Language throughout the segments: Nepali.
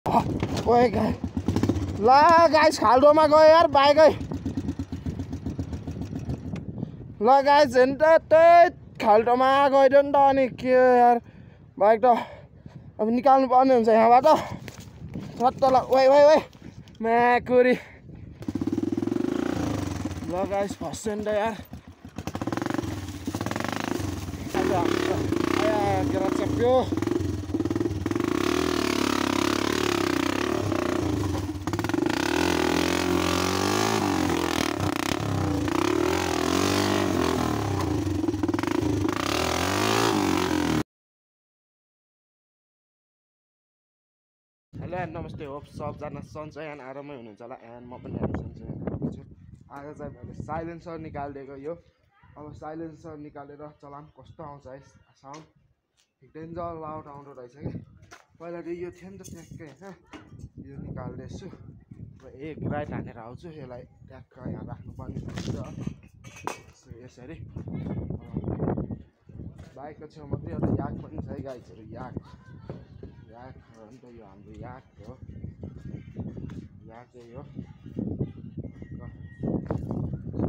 ओए गाई ला गाइस खाल्डोमा गयो यार बाइकै ल गाइस झन् त्यही खाल्डोमा गइदियो नि त अनि के यार बाइक त अब निकाल्नु पर्ने हुन्छ यहाँबाट सट्ट ल ओए ओए ओए म्याकुरी ल गाइस फस्यो नि त यार आया गेरा चप्यो हेलो एन्ड नमस्ते होप सबजना सन्चै एन्ड आरामै हुनुहुन्छ होला एन्ड म पनि सन्चै आएको छु आज चाहिँ मैले साइलेन्सर निकालिदिएको यो अब साइलेन्सर निकालेर चलाम कस्तो आउँछ है साउन्ड डेन्जर लाउड आउँदो रहेछ कि पहिला त यो थियो नि त ट्याक्कै होइन यो निकाल्दैछु अब एक राइट हानेर आउँछु यसलाई ट्याक्क यहाँ राख्नुपर्ने हुन्छ यसरी बाइकको छेउ मात्रै एउटा याक पनि छ है गाइजहरू याक हो नि त यो हाम्रो याक हो याकै हो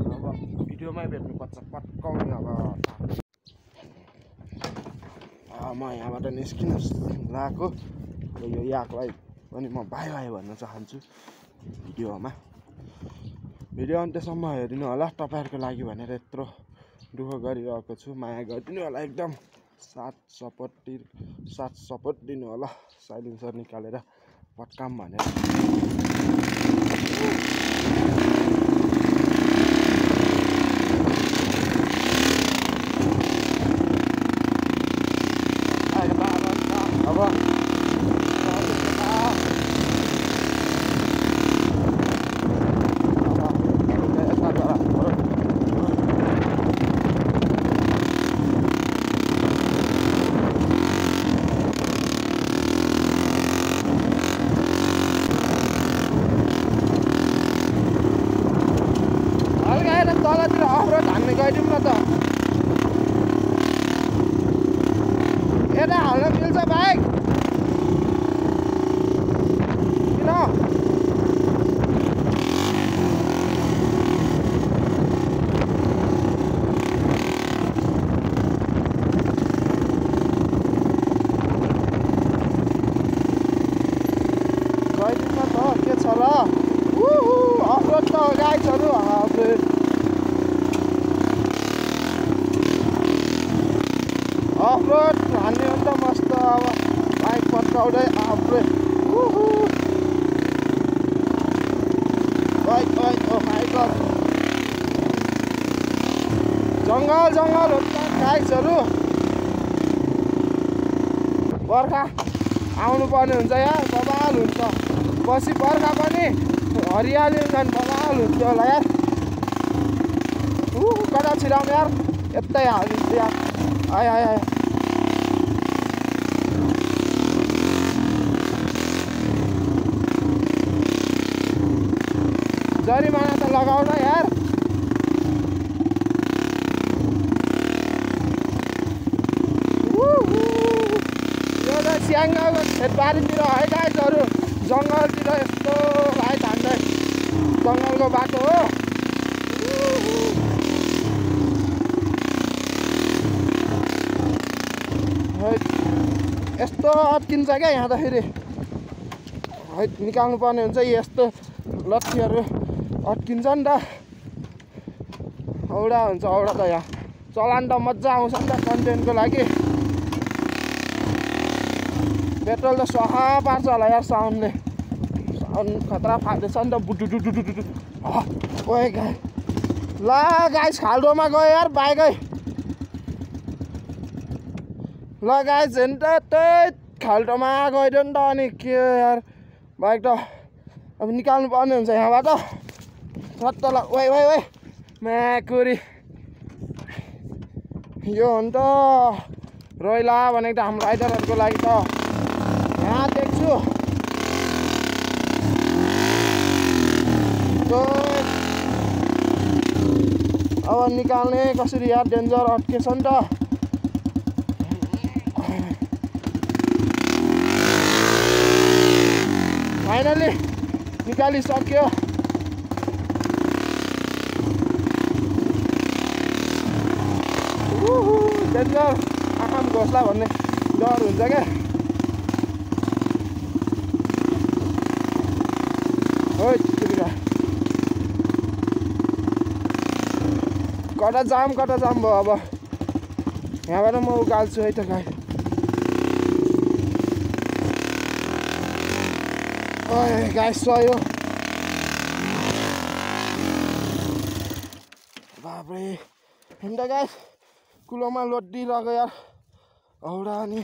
अब भिडियोमै भेट्नुपर्छ पट्काउने अब म यहाँबाट निस्किन लाएको यो याकलाई पनि म बाई बाई भन्न चाहन्छु भिडियोमा भिडियो अन्त्यसम्म हेरिदिनु होला तपाईँहरूको लागि भनेर यत्रो दुःख गरिरहेको छु माया गरिदिनु होला एकदम साथ सपोर्ट दिनु होला साइलेन्सर निकालेर पट्काम भनेर तलतिर अफरोड हान्ने गइदिउँ न त यता हाल्न मिल्छ बाइक किन गइदिउँ न त के छ र अफरोड त गाइजहरू अफरोड हान्ने हो नि त मस्त अब बाइक पट्काउँदै आफूले ओ माइ गड जङ्गल हुन्छ गाइजहरू बर्खा आउनु पर्ने हुन्छ यार बबाल हुन्छ पछि बर्खा पनि हरियाली हुन्छ बबाल हुन्छ होला यार कता छिराउनु यार यतै हालिदिन्छु यार आय जरिमाना त लगाउन यार यो त स्याङ्गाको खेतबारीतिर है गाइजहरू जङ्गलतिर यस्तो लाइट हान्दै जङ्गलको बाटो हो यस्तो अड्किन्छ क्या यहाँ त फेरि है निकाल्नु पर्ने हुन्छ यस्तो लट्ठीहरू अड्किन्छ नि त औडा हुन्छ औडा त यहाँ चलान त मजा आउँछ नि त कन्टेन्टको लागि पेट्रोल त सहा पार्छ होला यार साउन्डले साउन्ड खतरा फाल्दैछ नि त बुटुटुटुटुटु ओए गाई ला गाइस खाल्डोमा गयो यार बाइकै ल गाइस झन् त्यही खाल्डोमा गइदियो नि त अनि के यार बाइक त अब निकाल्नु पर्ने हुन्छ यहाँबाट सट्ट ल ओए ओए ओए म्याकुरी यो हो नि त रोइला भनेको त हाम्रो राइडरहरूको लागि त यहाँ देख्छु अब निकाल्ने कसरी यार डेन्जर अड्केछ नि त फाइनली निकालिसक्यो। डेन्जर आँखामा घोस्ला भन्ने डर हुन्छ क्या। कता जाम भयो अब। यहाँबाट म उकाल्छु है त गाई। गाई सयो बाब्रे हिँड्छ गाई कुलोमा लोडिरहेको यार औडा नि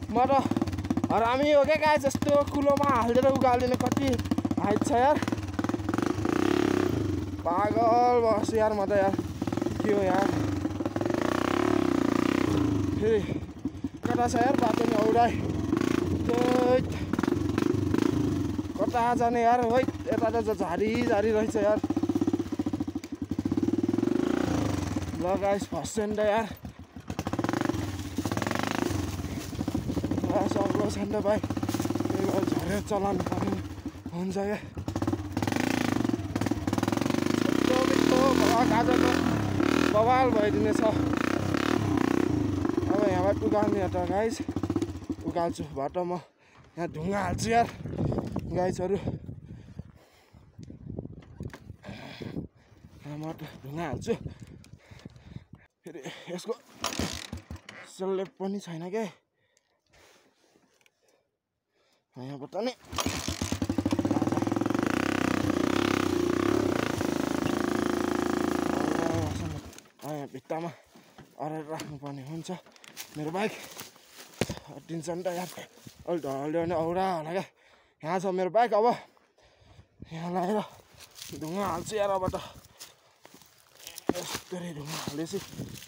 म त हरामी हो क्या गाई जस्तो कुलोमा हालिदिएर उकाल्दिने कति हाइट छ यार पागल बस यार म त यार के हो यार फेरि कता छ यार बाटो नि औडाइ कता जाने यार है यता त झारी रहेछ यार ल गाइस फस्यो नि त यार सक्लो छ नि त भाइ त्यही भएर झरेर चलाउनु पर्ने हुन्छ क्या आज त बवाल भइदिनेछ अब यहाँबाट उकाल्ने त गाइस उकाल्छु बाटोमा यहाँ ढुङ्गा हाल्छु यार गाइसहरू यहाँबाट ढुङ्गा हाल्छु फेरि यसको सेललेप पनि छैन क्या यहाँबाट नि यहाँ भित्तामा अरेर राख्नुपर्ने हुन्छ मेरो बाइक हटिन्छ नि त यार अलि ढल्यो भने औडा होला क्या यहाँ छ मेरो बाइक अब यहाँ लगाएर ढुङ्गा हाल्छु यार अब त यस्तरी ढुङ्गा हालेपछि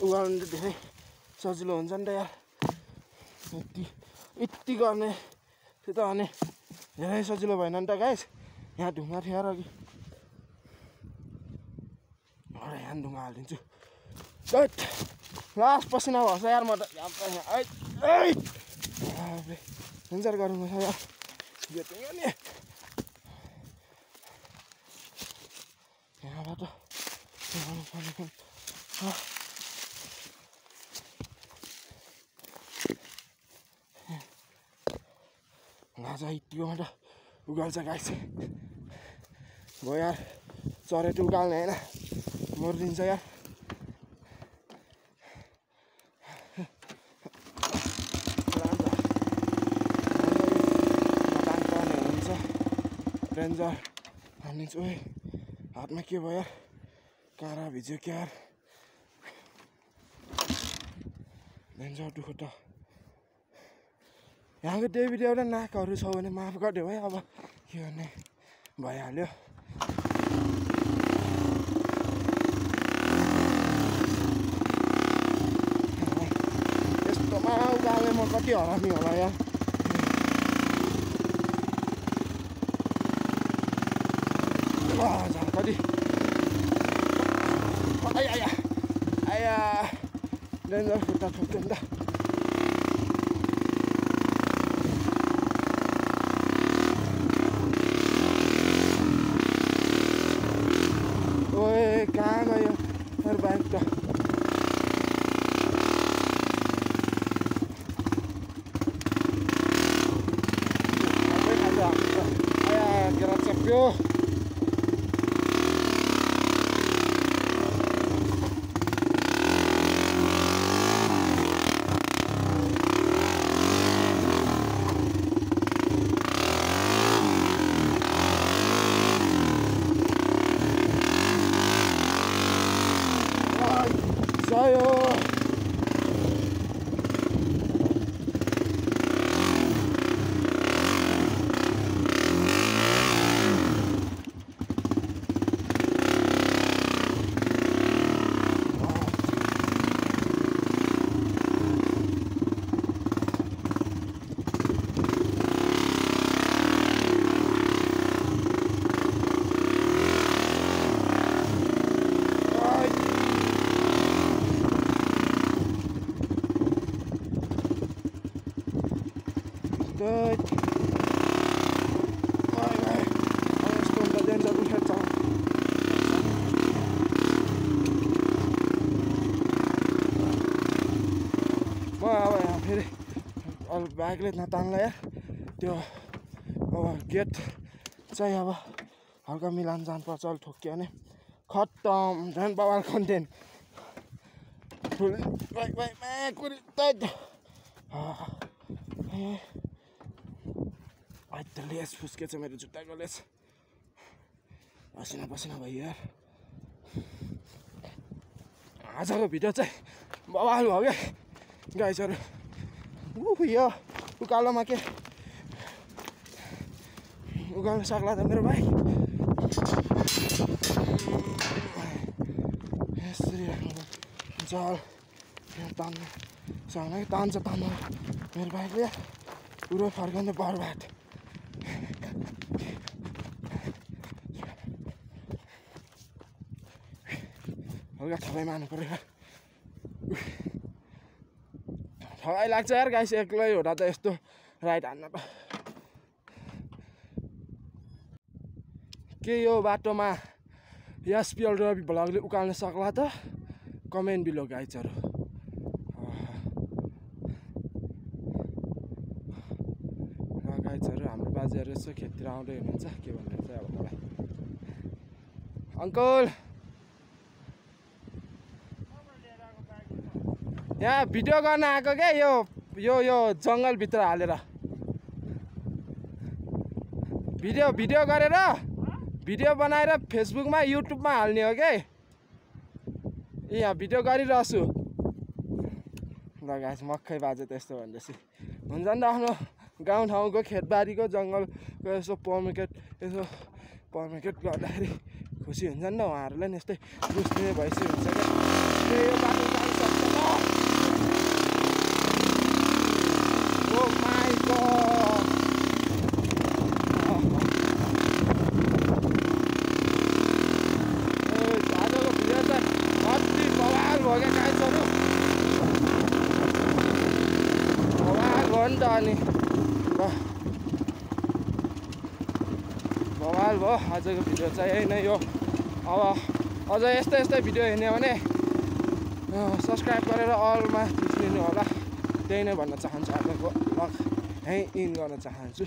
उगाल्नु त धेरै सजिलो हुन्छ नि त यार यति गर्ने त्यो त अनि धेरै सजिलो भएन नि त गाइस यहाँ ढुङ्गा थियो यार अघि यहाँ ढुङ्गा हालिदिन्छु लास्ट पसिना भएछ यार म त हुन्छ गर्नु छ यार यो नि यहाँबाट गाजा यतिकोबाट उकाल्छ गाइस भयो यार चरेट उकाल्ने होइन मरिदिन्छ यार डेन्जर हानिदिन्छु है हातमा के भयो यार काँडा भिज्यो क्या यार डेन्जर दुःख त यहाँको डेभिड एउटा नाकहरू छ भने माफ गरिदियो है अब के गर्ने भइहाल्यो यस्तोमा उकाल्ने म कति हरामी होला यार कति आया डेन्जर खुट्टा ठोक्यो नि त ओए कहाँ गयो मेरो बाइक त आया गेरा चप्यो Sayo. चल बाइकले नतान्ला यार त्यो अब गेट चाहिँ अब हल्का मिलान जानुपर्छ अलि ठोक्यो भने खत्तम झन् बवाल कन्टेन्ट ठुलो बाइक कुरी त लेस फुस्केछ मेरो जुत्ताको लेस पसिना भयो यार आजको भिडियो चाहिँ बवाल भयो क्या गाइसहरू यो उकालोमा के उकाल्नु सक्ला त मेरो भाइ यसरी जल तान्नु सक्ने तान्छ मेरो भाइले पुरो फर्काउने बर्बाद हल्का थकाइ मार्नु पऱ्यो थकाइ लाग्छ यार गाइस एक्लै हुँदा त यस्तो राइड हान्न त के यो बाटोमा एसपिएल रवि भ्लगले उकाल्न सक्ला त कमेन्ट बिलो गाइजहरू गाइजहरू हाम्रो बाजेहरू यसो खेततिर आउँदै हुनुहुन्छ के भन्नुहुन्छ अब मलाई अङ्कल यहाँ भिडियो गर्न आएको क्या यो जङ्गलभित्र हालेर भिडियो गरेर भिडियो बनाएर फेसबुकमा युट्युबमा हाल्ने हो क्या यहाँ भिडियो गरिरहेको छु ल गाइस मक्खै बाजे त्यस्तो भन्दैछु हुन्छ नि त आफ्नो गाउँठाउँको खेतबारीको जङ्गलको यसो पर्मिकेट गर्दाखेरि खुसी हुन्छ नि त उहाँहरूलाई नि यस्तै बुझ्ने भइसक्यो हुन्छ क्या यो बाटो जाइसक्छ ल ओ माई गॉड आजको भिडियो चाहिँ कति बवाल भयो क्या गाइसहरू बवाल भयो नि त अनि बवाल भयो आजको भिडियो चाहिँ होइन यो अब अझ यस्तै भिडियो हेर्ने भने सब्सक्राइब गरेर अलमा थिच्लिनु होला त्यही नै भन्न चाहन्छु आजको ब्लग यहीँ इन गर्न चाहन्छु।